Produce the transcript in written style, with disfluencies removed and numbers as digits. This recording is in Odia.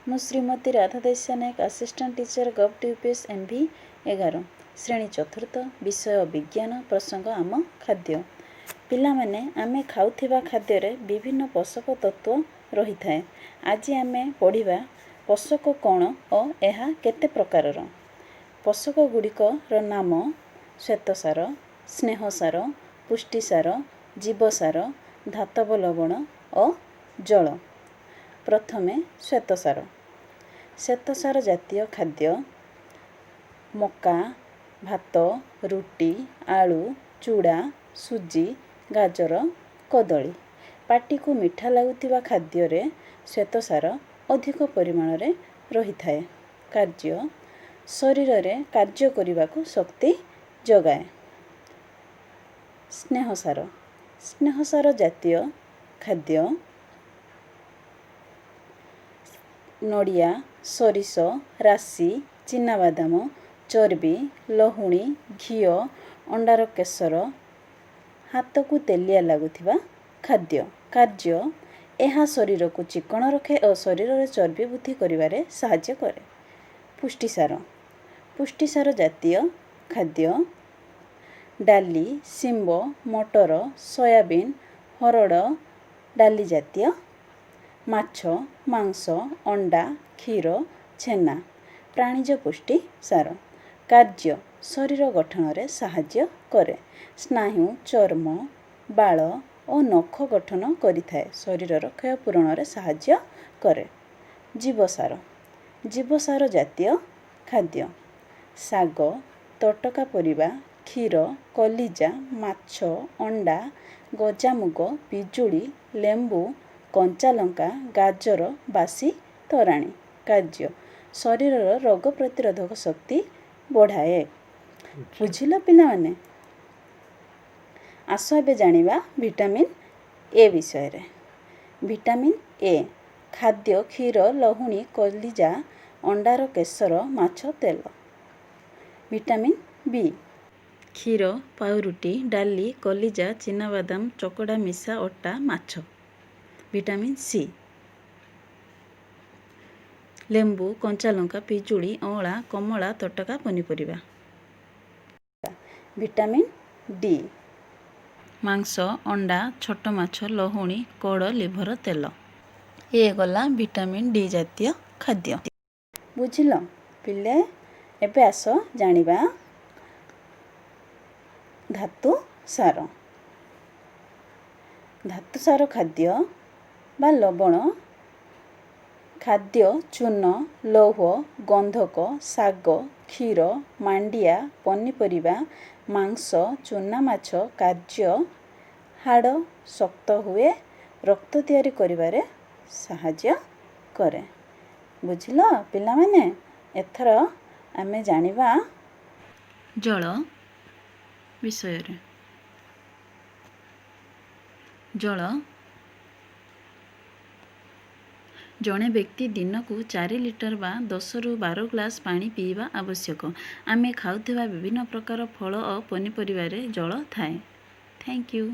ମୁଁ Shrimati Radha Desya Nayak, assistant teacher, govt UPS MV 11, ଶ୍ରେଣୀ ଚତୁର୍ଥ, ବିଷୟ ବିଜ୍ଞାନ, ପ୍ରସଙ୍ଗ ଆମ ଖାଦ୍ୟ। ପିଲାମାନେ, ଆମେ ଖାଉଥିବା ଖାଦ୍ୟରେ ବିଭିନ୍ନ ପୋଷକ ତତ୍ତ୍ୱ ରହିଥାଏ। ଆଜି ଆମେ ପଢ଼ିବା ପୋଷକ କ'ଣ ଓ ଏହା କେତେ ପ୍ରକାରର। ପୋଷକ ଗୁଡ଼ିକର ନାମ ଶ୍ୱେତସାର, ସ୍ନେହସାର, ପୁଷ୍ଟିସାର, ଜୀବସାର, ଧାତବ ଲବଣ ଓ ଜଳ। ପ୍ରଥମେ ଶ୍ୱେତସାର। ଶ୍ୱେତସାର ଜାତୀୟ ଖାଦ୍ୟ ମକା, ଭାତ, ରୁଟି, ଆଳୁ, ଚୁଡ଼ା, ସୁଜି, ଗାଜର, କଦଳୀ। ପାଟିକୁ ମିଠା ଲାଗୁଥିବା ଖାଦ୍ୟରେ ଶ୍ୱେତସାର ଅଧିକ ପରିମାଣରେ ରହିଥାଏ। କାର୍ଯ୍ୟ: ଶରୀରରେ କାର୍ଯ୍ୟ କରିବାକୁ ଶକ୍ତି ଯୋଗାଏ। ସ୍ନେହସାର। ସ୍ନେହସାର ଜାତୀୟ ଖାଦ୍ୟ ନଡ଼ିଆ, ସୋରିଷ, ରାଶି, ଚିନାବାଦାମ, ଚର୍ବି, ଲହୁଣୀ, ଘିଅ, ଅଣ୍ଡାର କେଶର, ହାତକୁ ତେଲିଆ ଲାଗୁଥିବା ଖାଦ୍ୟ। କାର୍ଯ୍ୟ: ଏହା ଶରୀରକୁ ଚିକ୍କଣ ରଖେ ଓ ଶରୀରରେ ଚର୍ବି ବୃଦ୍ଧି କରିବାରେ ସାହାଯ୍ୟ କରେ। ପୁଷ୍ଟିସାର। ପୁଷ୍ଟିସାର ଜାତୀୟ ଖାଦ୍ୟ ଡାଲି, ଶିମ୍ବ, ମଟର, ସୋୟାବିନ୍, ହରଡ଼ ଡାଲି ଜାତୀୟ, ମାଛ, ମାଂସ, ଅଣ୍ଡା, କ୍ଷୀର, ଛେନା। ପ୍ରାଣିଜ ପୁଷ୍ଟି ସାର। କାର୍ଯ୍ୟ: ଶରୀର ଗଠନରେ ସାହାଯ୍ୟ କରେ। ସ୍ନାୟୁ, ଚର୍ମ, ବାଳ ଓ ନଖ ଗଠନ କରିଥାଏ। ଶରୀରର କ୍ଷୟପୂରଣରେ ସାହାଯ୍ୟ କରେ। ଜୀବସାର। ଜୀବସାର ଜାତୀୟ ଖାଦ୍ୟ ଶାଗ, ତଟକା ପରିବା, କ୍ଷୀର, କଲିଜା, ମାଛ, ଅଣ୍ଡା, ଗଜାମୁଗ, ପିଜୁଳି, ଲେମ୍ବୁ, କଞ୍ଚାଲଙ୍କା, ଗାଜର, ବାସି ତୋରାଣି। କାର୍ଯ୍ୟ: ଶରୀରର ରୋଗ ପ୍ରତିରୋଧକ ଶକ୍ତି ବଢ଼ାଏ। ବୁଝିଲ ପିଲାମାନେ? ଆସ, ଏବେ ଜାଣିବା ଭିଟାମିନ୍ ଏ ବିଷୟରେ। ଭିଟାମିନ୍ ଏ ଖାଦ୍ୟ କ୍ଷୀର, ଲହୁଣୀ, କଲିଜା, ଅଣ୍ଡାର କେଶର, ମାଛ ତେଲ। ଭିଟାମିନ୍ ବି: କ୍ଷୀର, ପାଉରୁଟି, ଡାଲି, କଲିଜା, ଚିନାବାଦାମ, ଚକଡ଼ା ମିଶା ଅଟା, ମାଛ। ଭିଟାମିନ୍ ସି: ଲେମ୍ବୁ, କଞ୍ଚାଲଙ୍କା, ପିଜୁଳି, ଅଁଳା, କମଳା, ତଟକା ପନିପରିବା। ଭିଟାମିନ୍ ଡି: ମାଂସ, ଅଣ୍ଡା, ଛୋଟ ମାଛ, ଲହୁଣୀ, କଡ଼ ଲିଭର ତେଲ। ଇଏ ଗଲା ଭିଟାମିନ୍ ଡି ଜାତୀୟ ଖାଦ୍ୟ। ବୁଝିଲ ପିଲେ? ଏବେ ଆସ ଜାଣିବା ଧାତୁ ସାର। ଧାତୁ ସାର ଖାଦ୍ୟ ବା ଲବଣ ଖାଦ୍ୟ ଚୂନ, ଲୌହ, ଗନ୍ଧକ, ଶାଗ, କ୍ଷୀର, ମାଣ୍ଡିଆ, ପନିପରିବା, ମାଂସ, ଚୁନା ମାଛ। କାର୍ଯ୍ୟ: ହାଡ଼ ଶକ୍ତ ହୁଏ, ରକ୍ତ ତିଆରି କରିବାରେ ସାହାଯ୍ୟ କରେ। ବୁଝିଲ ପିଲାମାନେ? ଏଥର ଆମେ ଜାଣିବା ଜଳ ବିଷୟରେ। ଜଳ: ଜଣେ ବ୍ୟକ୍ତି ଦିନକୁ 4 ଲିଟର ବା 10ରୁ 12 ଗ୍ଲାସ୍ ପାଣି ପିଇବା ଆବଶ୍ୟକ। ଆମେ ଖାଉଥିବା ବିଭିନ୍ନ ପ୍ରକାର ଫଳ ଓ ପନିପରିବାରେ ଜଳ ଥାଏ। Thank you.